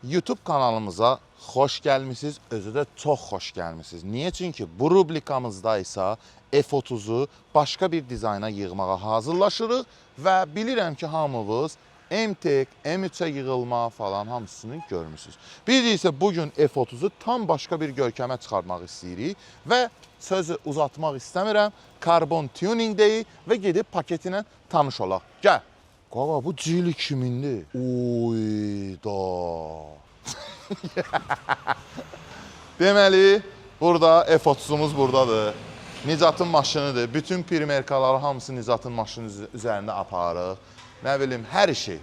YouTube kanalımıza xoş gəlmisiniz, özü də çox xoş gəlmisiniz. Niyə? Çünki bu rubrikamızda isə F30-u başqa bir dizayna yığmağa hazırlaşırıq və bilirəm ki, hamınız M-Tech, M3-ə yığılma falan hamısını görmüsünüz. Biz isə bu gün F30-u tam başqa bir görkəmə çıxartmaq istəyirik və sözü uzatmaq istəmirəm. Karbon tuning deyik və gedib paketi ilə tanış olaq. Gəl. Qaba, bu Geely kimindir? Uyda. Deməli, burada F30-umuz buradadır. Nicatın maşınıdır. Bütün primerkaları hamısı Nicatın maşını üzərində aparırıq. Nə bilim, hər şey.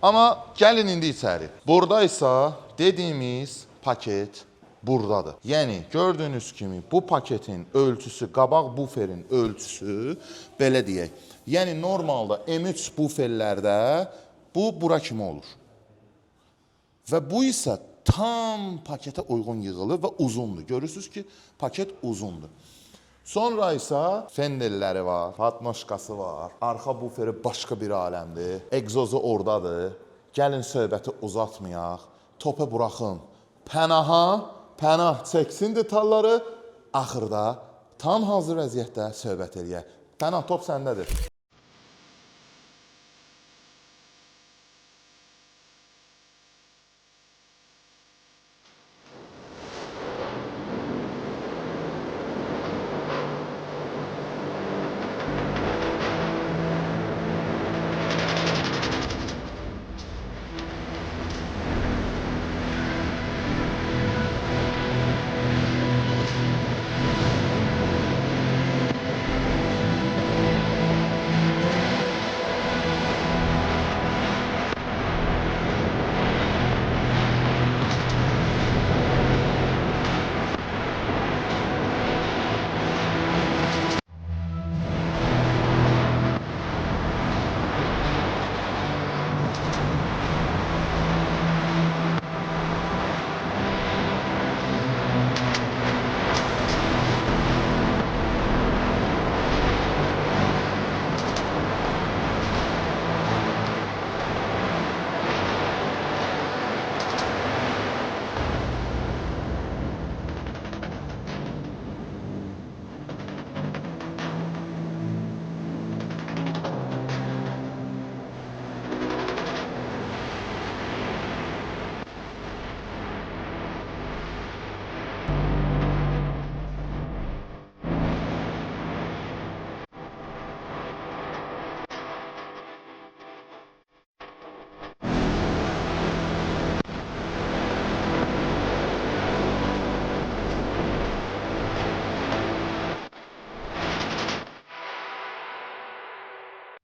Amma gəlin indi içəri. Burada isə dediyimiz paket buradadır. Yəni gördüyünüz kimi bu paketin ölçüsü, qabaq buferin ölçüsü belə deyək. Yəni normalda M3 buferlərdə bu bura kimi olur. Və bu isə tam paketə uyğun yığılır və uzundur. Görürsüz ki, paket uzundur. Sonra isə fenderləri var, patnoşkası var, arxa buferi başqa bir aləmdir, egzozu oradadır. Gəlin söhbəti uzatmayaq, topu buraxın. Pənaha, Pənah çəksin detalları, axırda tam hazır vəziyyətdə söhbət eləyək. Pənah, top səndədir.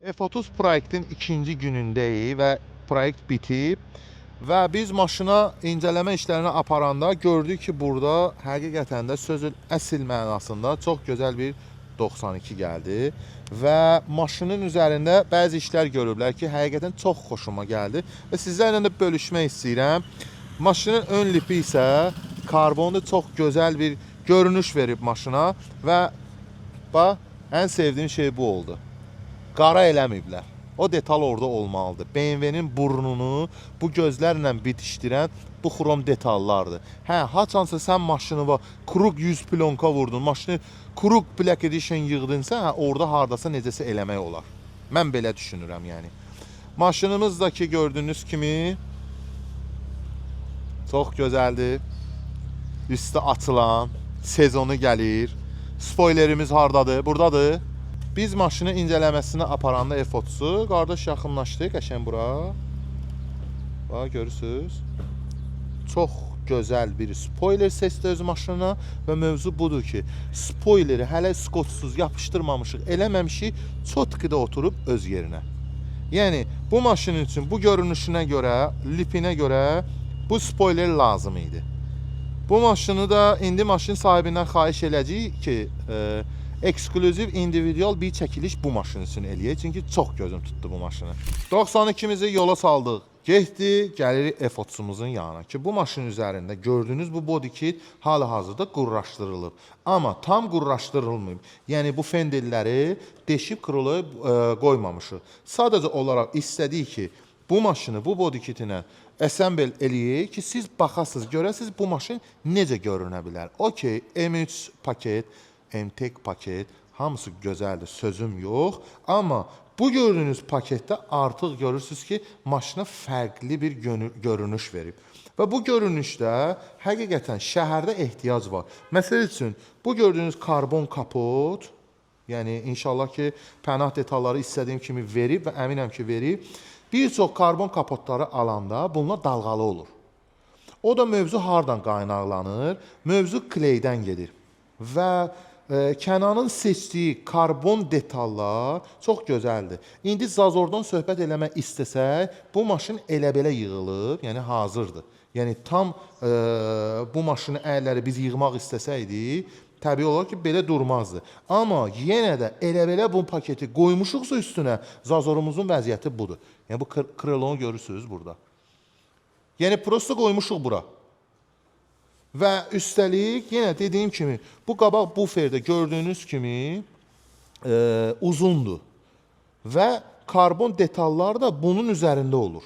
F30 proyektin ikinci günündəyik və proyekt bitib və biz maşına incələmə işlərini aparanda gördük ki, burada həqiqətən də sözün əsl mənasında çox gözəl bir 92 gəldi və maşının üzərində bəzi işlər görüblər ki, həqiqətən çox xoşuma gəldi və sizlərlə də bölüşmək istəyirəm. Maşının ön lipi isə karbonda, çox gözəl bir görünüş verib maşına və bax, ən sevdiyim şey bu oldu. Qara eləməyiblər. O detal orada olmalıdır. BMW-nin burnunu bu gözlərlə bitişdirən bu xrom detallardır. Hə, haçansa sən maşını va Krug 100 plonka vurdun, maşını Krug Black Edition yığdınsa, hə, orada hardasa necəsə eləmək olar. Mən belə düşünürəm yəni. Maşınımız da ki gördüyünüz kimi çox gözəldir. Üstü açılan, sezonu gəlir. Spoilerimiz hardadır? Buradadır. Biz maşını incələməsini aparanda F30-u qardaş yaxınlaşdı qəşəng bura. Bax görürsüz. Çox gözəl bir spoiler seçdi öz maşınına və mövzu budur ki, spoileri hələ skotsuz yapışdırmamışıq, eləməmişik, çotkidə oturub öz yerinə. Yəni bu maşın üçün bu görünüşünə görə, lipinə görə bu spoiler lazım idi. Bu maşını da indi maşın sahibindən xahiş eləyəcəyik ki, eksklüziv individual bir çəkiliş bu maşın üçün eləyək. Çünki çox gözüm tutdu bu maşını. 92-mizi yola saldıq. Getdi, gəlirik F30-umuzun yanına ki, bu maşının üzərində gördüyünüz bu body kit hal-hazırda qurraşdırılıb. Amma tam qurraşdırılmayıb. Yəni bu fenderləri deşib kırılıb qoymamışıq. Sadəcə olaraq istədik ki, bu maşını bu body kitinə Assemble eləyək ki, siz baxasınız, görəsiniz bu maşın necə görünə bilər. Okay, M3 paket, M-Tech paket, hamısı gözəldir, sözüm yox. Amma bu gördüyünüz paketdə artıq görürsüz ki, maşına fərqli bir görünüş verib. Və bu görünüşdə həqiqətən şəhərdə ehtiyac var. Məsəl üçün, bu gördüyünüz karbon kapot, yəni inşallah ki, pənah detalları istədiyim kimi verib və əminəm ki, verib. Bir çox karbon kapotları alanda bunlar dalğalı olur. O da mövzu hardan qaynaqlanır? Mövzu kleydən gedir. Və Kənanın seçdiyi karbon detallar çox gözəldir. İndi zazordan söhbət eləmək istəsək, bu maşın elə belə yığılıb, yəni hazırdır. Yəni tam bu maşını əlləri biz yığmaq istəsəydik, təbii olaraq ki, belə durmazdı. Amma yenə də elə belə bu paketi qoymuşuqsa üstünə, zazorumuzun vəziyyəti budur. Yəni bu krelonu görürsünüz burada. Yəni prosto qoymuşuq bura. Və üstəlik yenə dediyim kimi bu qabaq buferdə gördüyünüz kimi uzundur. Və karbon detallar da bunun üzərində olur.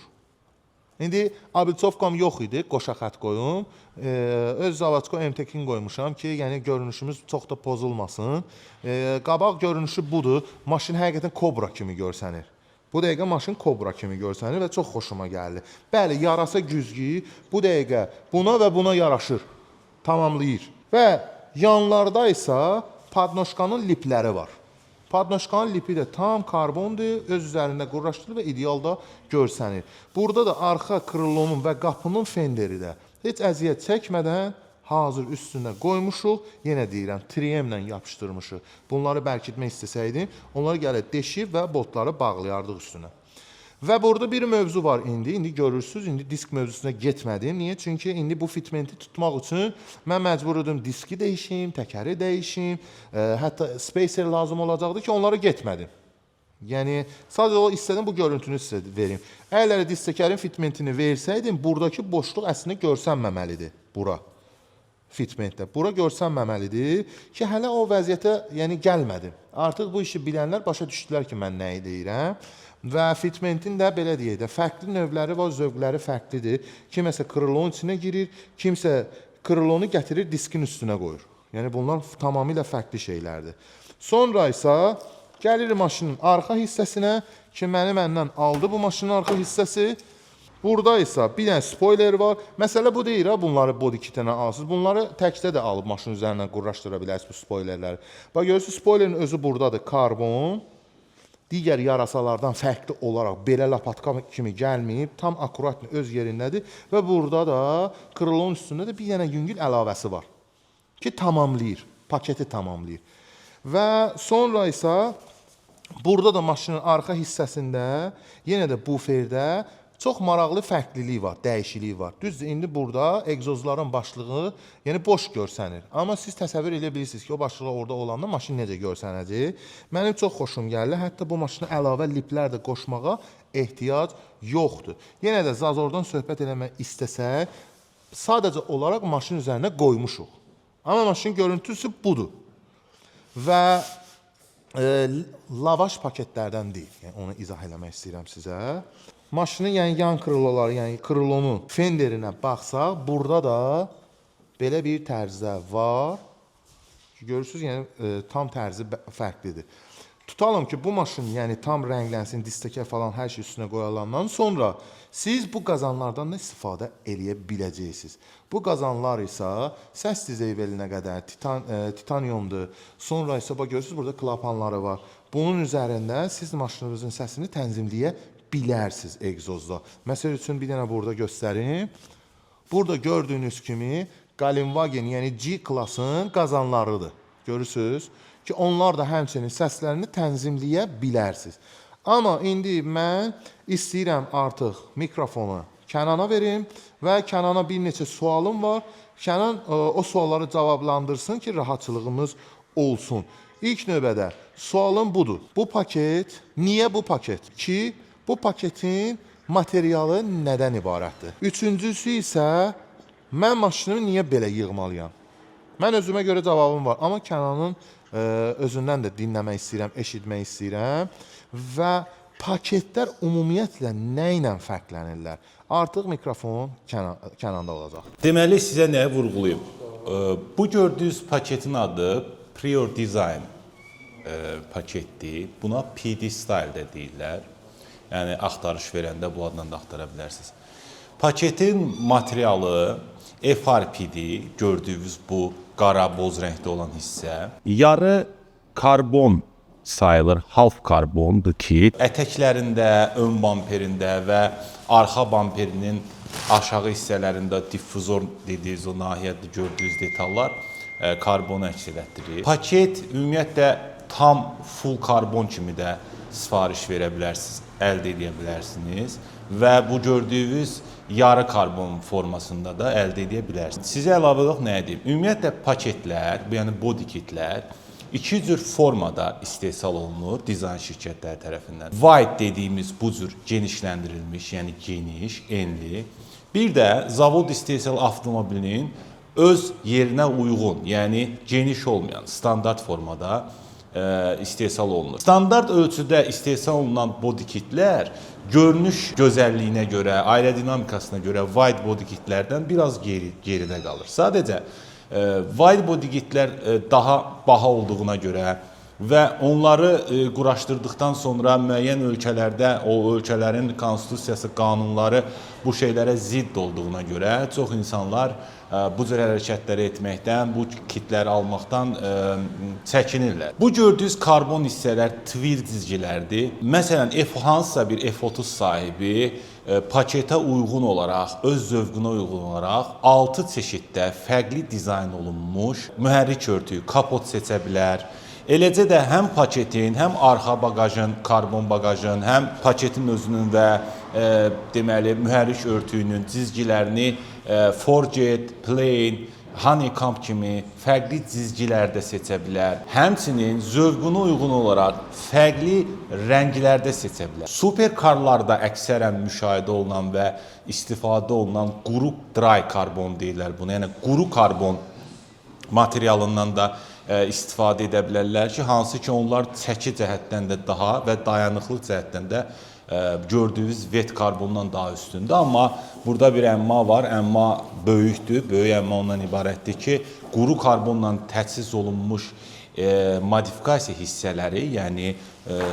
İndi abilçovkam yox idi, qoşa xətt qoyum. Öz Zavatsko M-Tech-in qoymuşam ki, yəni görünüşümüz çox da pozulmasın. Qabaq görünüşü budur. Maşın həqiqətən kobra kimi görsənir. Bu dəqiqə maşın kobra kimi görsənir və çox xoşuma gəldi. Bəli, yarasa güzgü bu dəqiqə buna və buna yaraşır. Tamamlayır. Və yanlarda isə podnoşkanın lipləri var. Podnoşkanın lipi də tam karbondur, öz üzərində qurlaşdırılır və ideal da görsənir. Burada da arxa krılonun və qapının fenderi də heç əziyyət çəkmədən hazır üstünə qoymuşuq. Yenə deyirəm, 3M-lə yapışdırmışıq. Bunları bərkitmək istəsəydim, onları gəlib deşib və botları bağlayardıq üstünə. Və burada bir mövzu var indi. İndi görürsüz, indi disk mövzusuna getmədim. Niyə? Çünki indi bu fitmenti tutmaq üçün mən məcbur idim diski dəyişim, təkəri dəyişim, hətta spacer lazım olacaqdı ki, onlara getmədim. Yəni sadəcə olaraq istədim bu görüntünü sizə verim. Əgər disk təkərin fitmentini versəydim, buradakı boşluq əslində görsənməməlidir bura. Fitmentdə. Bura görsənməməlidir ki, hələ o vəziyyətə yəni gəlmədim. Artıq bu işi bilənlər başa düşdülər ki, mən nəyi deyirəm. Və fitmentin də belə deyək də fərqli növləri var, zövqləri fərqlidir. Kiməsə krılonun içinə girir, kimsə krılonu gətirir diskin üstünə qoyur. Yəni bunlar tamamilə fərqli şeylərdir. Sonra isə gəlir maşının arxa hissəsinə ki, məni məndən aldı bu maşının arxa hissəsi. Burada isə bir dənə spoiler var. Məsələ bu deyil ha, bunları body kitənə alsınız. Bunları təkdə də alıb maşının üzərinə quraşdıra bilərsiniz bu spoilerləri. Bax görürsünüz, spoilerin özü buradadır, karbon. Digər yarasalardan fərqli olaraq belə lapatka kimi gəlməyib, tam akurat öz yerindədir və burada da krılonun üstündə də bir dənə yüngül əlavəsi var ki, tamamlayır, paketi tamamlayır. Və sonra isə burada da maşının arxa hissəsində yenə də buferdə çox maraqlı fərqlilik var, dəyişiklik var. Düzdür, indi burada egzozların başlığı, yəni boş görsənir. Amma siz təsəvvür edə bilirsiniz ki, o başlığı orada olanda maşın necə görsənəcək. Mənim çox xoşum gəldi. Hətta bu maşına əlavə liplər də qoşmağa ehtiyac yoxdur. Yenə də zazordan söhbət eləmək istəsək, sadəcə olaraq maşın üzərinə qoymuşuq. Amma maşının görüntüsü budur. Və lavaş paketlərdən deyil. Yəni onu izah eləmək istəyirəm sizə. Maşının yəni yan krıloları, yəni krılonun fenderinə baxsaq, burada da belə bir tərzdə var. Görürsüz, yəni tam tərzi fərqlidir. Tutalım ki, bu maşın yəni tam rənglənsin, disk təkər falan hər şey üstünə qoyulandan sonra siz bu qazanlardan da istifadə eləyə biləcəksiniz. Bu qazanlar isə səs dizeyvelinə qədər titaniumdur. Sonra isə bax görürsüz, burada klapanları var. Bunun üzərində siz maşınınızın səsini tənzimləyə bilərsiniz egzozda. Məsəl üçün bir dənə burada göstərim. Burada gördüyünüz kimi Galinwagen, yəni G klasın qazanlarıdır. Görürsüz ki, onlar da həmçinin səslərini tənzimləyə bilərsiniz. Amma indi mən istəyirəm artıq mikrofonu Kənana verim və Kənana bir neçə sualım var. Kənan o sualları cavablandırsın ki, rahatçılığımız olsun. İlk növbədə sualım budur. Bu paket, niyə bu paket? Ki, bu paketin materialı nədən ibarətdir? Üçüncüsü isə mən maşınımı niyə belə yığmalıyam? Mən özümə görə cavabım var, amma Kənanın özündən də dinləmək istəyirəm, eşitmək istəyirəm və Paketlər ümumiyyətlə nə ilə fərqlənirlər? Artıq mikrofon Kənanda olacaq. Deməli sizə nəyi vurğulayım? Bu gördüyünüz paketin adı Prior Design paketdir. Buna PD Style də deyirlər. Yəni axtarış verəndə bu adla da axtara bilərsiniz. Paketin materialı FRP-dir. Gördüyünüz bu qara boz rəngdə olan hissə. Yarı karbon sayılır, half karbondur ki, ətəklərində, ön bamperində və arxa bamperinin aşağı hissələrində diffuzor dediyiniz o nahiyyədə gördüyünüz detallar karbonu əks elətdirir. Paket ümumiyyətlə tam full karbon kimi də sifariş verə bilərsiniz, əldə edə bilərsiniz və bu gördüyünüz yarı karbon formasında da əldə edə bilərsiniz. Sizə əlavə olaraq nə deyim? Ümumiyyətlə paketlər, bu yəni body kitlər iki cür formada istehsal olunur dizayn şirkətləri tərəfindən. Wide dediyimiz bu cür genişləndirilmiş, yəni geniş, enli. Bir də zavod istehsal avtomobilinin öz yerinə uyğun, yəni geniş olmayan standart formada istehsal olunur. Standart ölçüdə istehsal olunan body kitlər görünüş gözəlliyinə görə, aerodinamikasına görə wide body kitlərdən biraz geridə qalır. Sadəcə wide body kitlər daha baha olduğuna görə və onları quraşdırdıqdan sonra müəyyən ölkələrdə o ölkələrin konstitusiyası, qanunları bu şeylərə zidd olduğuna görə çox insanlar bu cür hərəkətləri etməkdən, bu kitləri almaqdan çəkinirlər. Bu gördüyünüz karbon hissələr tvir cizgilərdir. Məsələn, hansısa bir F30 sahibi paketə uyğun olaraq, öz zövqünə uyğun olaraq 6 çeşiddə fərqli dizayn olunmuş mühərrik örtüyü, kapot seçə bilər. Eləcə də həm paketin, həm arxa baqajın, karbon baqajın, həm paketin özünün və deməli mühərrik örtüyünün cizgilərini forged, plain, honeycomb kimi fərqli cizgilərdə seçə bilər. Həmçinin zövqünə uyğun olaraq fərqli rənglərdə seçə bilər. Superkarlarda əksərən müşahidə olunan və istifadə olunan quru dry karbon deyirlər buna. Yəni quru karbon materialından da istifadə edə bilərlər ki, hansı ki onlar çəki cəhətdən də daha və dayanıqlıq cəhətdən də gördüyünüz wet karbondan daha üstündür. Amma burada bir əmma var. Əmma böyükdür. Böyük əmma ondan ibarətdir ki, quru karbonla təchiz olunmuş modifikasiya hissələri, yəni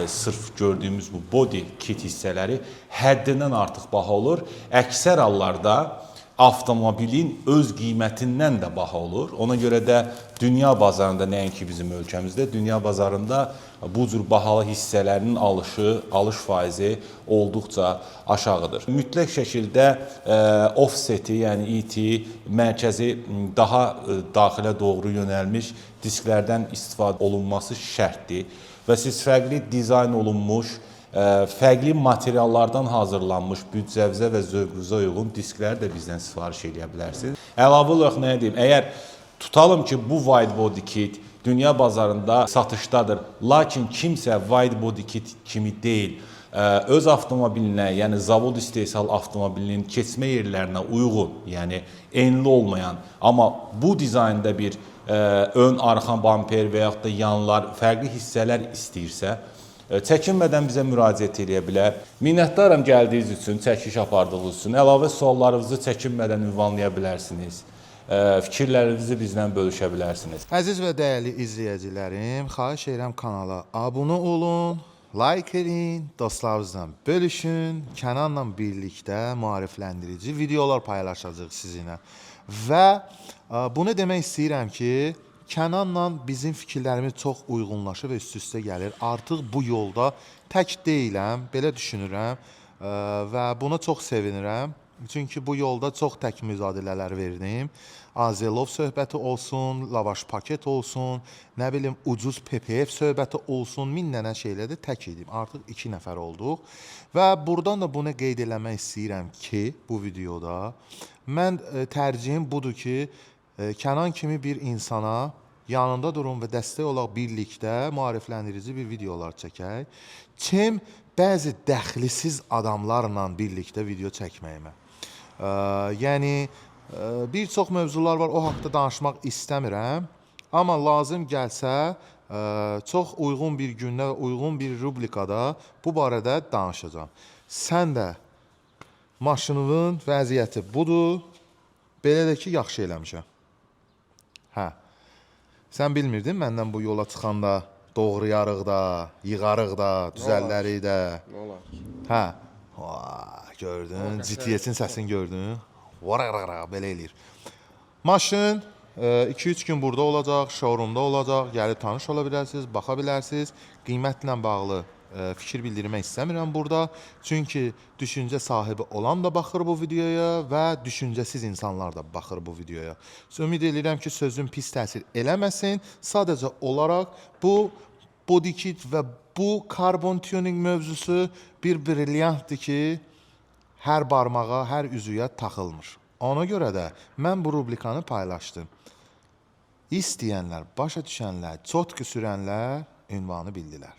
sırf gördüyümüz bu body kit hissələri həddindən artıq baha olur. Əksər hallarda avtomobilin öz qiymətindən də baha olur. Ona görə də dünya bazarında, nəinki bizim ölkəmizdə, dünya bazarında bu cür bahalı hissələrinin alış faizi olduqca aşağıdır. Mütləq şəkildə offseti, yəni ET mərkəzi daha daxilə doğru yönəlmiş disklərdən istifadə olunması şərtdir və siz fərqli dizayn olunmuş, fərqli materiallardan hazırlanmış büdcənizə və zövqünüzə uyğun diskləri də bizdən sifariş eləyə bilərsiniz. Əlavə olaraq nə deyim? Əgər tutalım ki, bu wide body kit dünya bazarında satışdadır, lakin kimsə wide body kit kimi deyil, öz avtomobilinə, yəni zavod istehsal avtomobilinin keçmə yerlərinə uyğun, yəni enli olmayan, amma bu dizaynda bir ön, arxa bamper və yaxud da yanlar, fərqli hissələr istəyirsə, çəkinmədən bizə müraciət eləyə bilər. Minnətdaram gəldiyiniz üçün, çəkiliş apardığınız üçün. Əlavə suallarınızı çəkinmədən ünvanlaya bilərsiniz. Fikirlərinizi bizlə bölüşə bilərsiniz. Əziz və dəyərli izləyicilərim, xahiş edirəm kanala abunə olun, like edin, dostlarınızla bölüşün. Kənanla birlikdə maarifləndirici videolar paylaşacağıq sizinlə. Və bunu demək istəyirəm ki, Kənanla bizim fikirlərimiz çox uyğunlaşır və üst-üstə gəlir. Artıq bu yolda tək deyiləm, belə düşünürəm və buna çox sevinirəm. Çünki bu yolda çox tək müzadilələr verdim. Azelov söhbəti olsun, lavaş paket olsun, nə bilim ucuz PPF söhbəti olsun, min dənə şeylərdə tək idim. Artıq 2 nəfər olduq. Və buradan da bunu qeyd eləmək istəyirəm ki, bu videoda mən tərcihim budur ki, Kənan kimi bir insana yanında durun və dəstək olaq, birlikdə maarifləndirici bir videolar çəkək. Çem bəzi dəxlisiz adamlarla birlikdə video çəkməyimə. Yəni bir çox mövzular var, o haqda danışmaq istəmirəm. Amma lazım gəlsə çox uyğun bir gündə, uyğun bir rubrikada bu barədə danışacağam. Sən də maşınının vəziyyəti budur. Belə də ki, yaxşı eləmişəm. Hə. Sən bilmirdin məndən bu yola çıxanda doğrayarıq da, yığarıq da, düzəldərik də. Nə olar ki? Hə. Vay, gördün? GTS-in səsini gördün? Vara belə eləyir. Maşın 2-3 gün burada olacaq, showroomda olacaq. Gəlib tanış ola bilərsiniz, baxa bilərsiniz. Qiymətlə bağlı fikir bildirmək istəmirəm burada. Çünki düşüncə sahibi olan da baxır bu videoya və düşüncəsiz insanlar da baxır bu videoya. Ümid edirəm ki, sözüm pis təsir eləməsin. Sadəcə olaraq bu body kit və bu karbon tuning mövzusu bir brilyantdır ki, hər barmağa, hər üzüyə taxılmır. Ona görə də mən bu rubrikanı paylaşdım. İstəyənlər, başa düşənlər, çotku sürənlər ünvanı bildilər.